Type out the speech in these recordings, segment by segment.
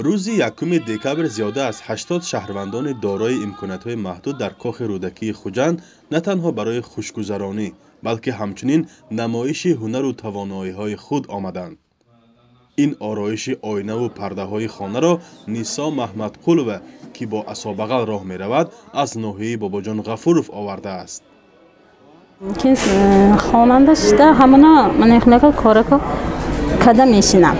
Рӯзи 1 декабр зиёда аз 80 шаҳрвандони дорои имкониятҳои маҳдуд дар кохи Рӯдакии Хуҷанд на танҳо барои хушгузаронӣ, балки ҳамчунин намоиши ҳунару тавоноиҳои худ омаданд. Ин ороиши оинаву пардаҳои хонаро Нисо Маҳмадқулова, ки бо асобағал роҳ меравад, аз ноҳияи Бобоҷон Ғафуров овардааст. Хонанда шида ҳамона манехнака корако када мешинам.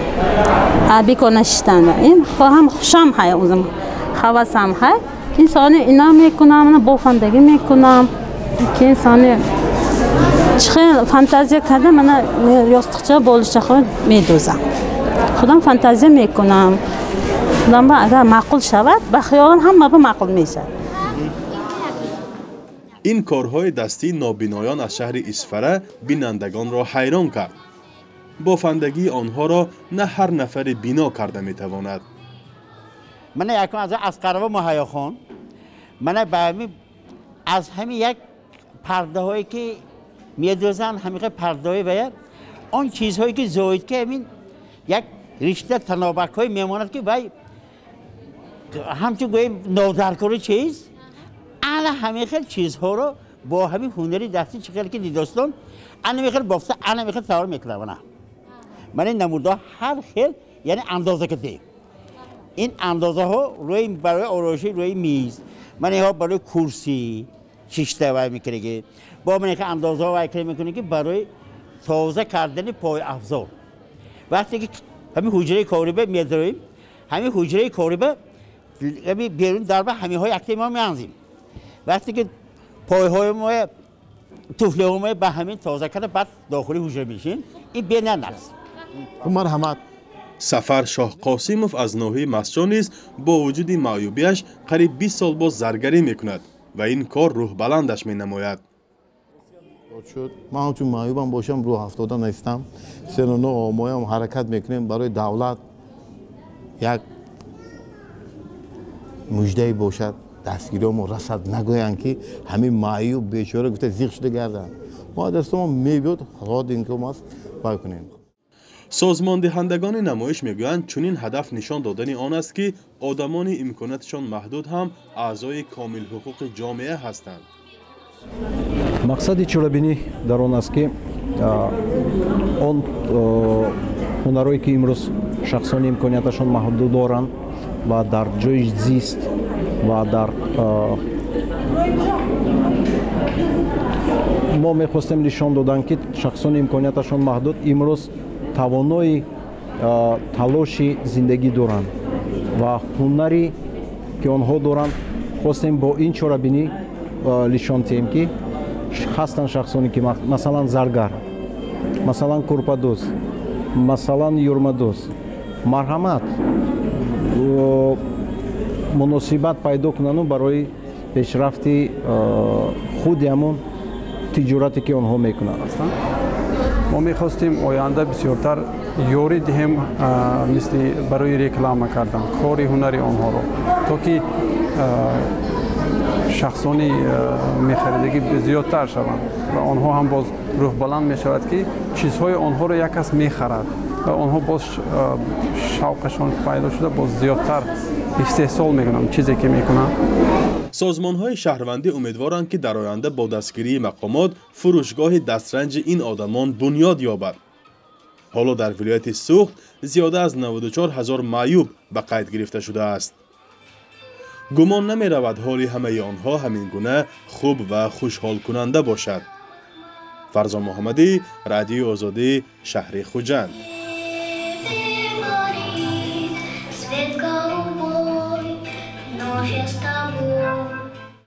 Бекор нашиштан. Ин хоҳам хушам ҳай узм ҳавасам ҳай. Ин сони ина мекунам, бофандагӣ мекунам. Ин сони чихел фантазия карда мана ёстиқча болишчаҳо медӯзам. Худам фантазия мекунам. Худам агар маъқул шавад, ба хаёлам ҳама ба маъқул мешавад. Ин корҳои дастии нобиноён аз шаҳри Исфара бинандагонро ҳайрон кард. Бофандагии онҳоро на ҳар нафаре бино карда метавонад. Мана якум аз Асқарова Муҳайёхон, мана ба аз ҳамин як пардаҳое ки медӯзанд, ҳамин пардаҳои вая, он чизҳое ки зоид ки ҳамин як ришта танобакҳое мемонад ки вай ҳамчун гӯем нодаркори чиз, ана ҳамин хел чизҳоро бо ҳамин ҳунари дастӣ чӣ хел ки дидостон, ана мехел бофта, ана мехел тайёр мекунам. Ана ман ин намудҳо ҳар хел, яъне андоза кардем. Ин андозаҳо рӯи барои ороиши рӯи миз, ман инҳо барои курсӣ шишта вай мекунем, бо ман инхел андозаҳо вай мекунем ки барои тоза кардани пойафзол. Вақте ки ҳамин ҳуҷраи кориба медароем, ҳамин ҳуҷраи кориба ҳамин берун дарба ҳаминҳо якта мо меанзем. Вақте ки пойҳои мо туфлиҳои мо ба ҳамин тоза карда баъд дохили ҳуҷра мешин, ин бенақс. Марҳамат. Сафар Шоҳқосимов аз ноҳияи Мастчоҳ низ бо вуҷуди маъюбиаш қариб 20 сол боз заргарӣ мекунад ва ин кор рӯҳбаландаш менамояд. Ман ҳамчун маъюбам бошам, рӯҳ афтода нестам. Сероно моям ҳаракат мекунем барои давлат як муждае бошад, дастгириҳомо расад, нагӯянд ки ҳамин маъюб бечора гуфта зиқ шуда гарданд. Мо дастомо мебиёд, род инком аст, бай кунем. Созмондиҳандагони намоиш мегӯянд, чунин ҳадаф нишон додани он аст, ки одамони имконияташон маҳдуд ҳам аъзои комилҳуқуқи ҷомеа ҳастанд. Мақсади чорабинӣ дар он аст, ки он ҳунарҳое ки имрӯз шахсони имконияташон маҳдуд доранд ва дар ҷои зист ва дар мо мехостем нишон додан, ки шахсони имконияташон маҳдуд имрӯз тавонои талоши зиндагӣ доранд ва ҳунаре ки онҳо доранд, хостем бо ин чорабинӣ нишон диҳем, ки ҳастанд шахсоне ки масалан заргар, масалан курпадӯз, масалан юрмадӯз, марҳамат муносибат пайдо кунанду барои пешрафти худи ҳамон тиҷорате ки онҳо мекунанд. Мо мехостем оянда бисёртар ёрӣ диҳем, мисли барои реклама кардан кори ҳунари онҳоро, то ки шахсони мехаридагӣ зиёдтар шаванд ва онҳо ҳам боз рӯҳбаланд мешавад, ки чизҳои онҳоро як кас мехарад ва онҳо боз шавқашон пайдо шуда боз зиёдтар истеҳсол мекунанд чизе ки мекунанд. Созмонҳои шаҳрвандӣ умедворанд, ки дар оянда бо дастгирии мақомот фурӯшгоҳи дастранҷи ин одамон бунёд ёбад. Ҳоло дар вилояти Суғд зиёда аз 94 ҳазор маъюб ба қайд гирифта шудааст. Гумон намеравад ҳоли ҳамаи онҳо ҳамин гуна хуб ва хушҳолкунанда бошад. Фарзон Муҳаммадӣ, Радиои Озодӣ, шаҳри Хуҷанд.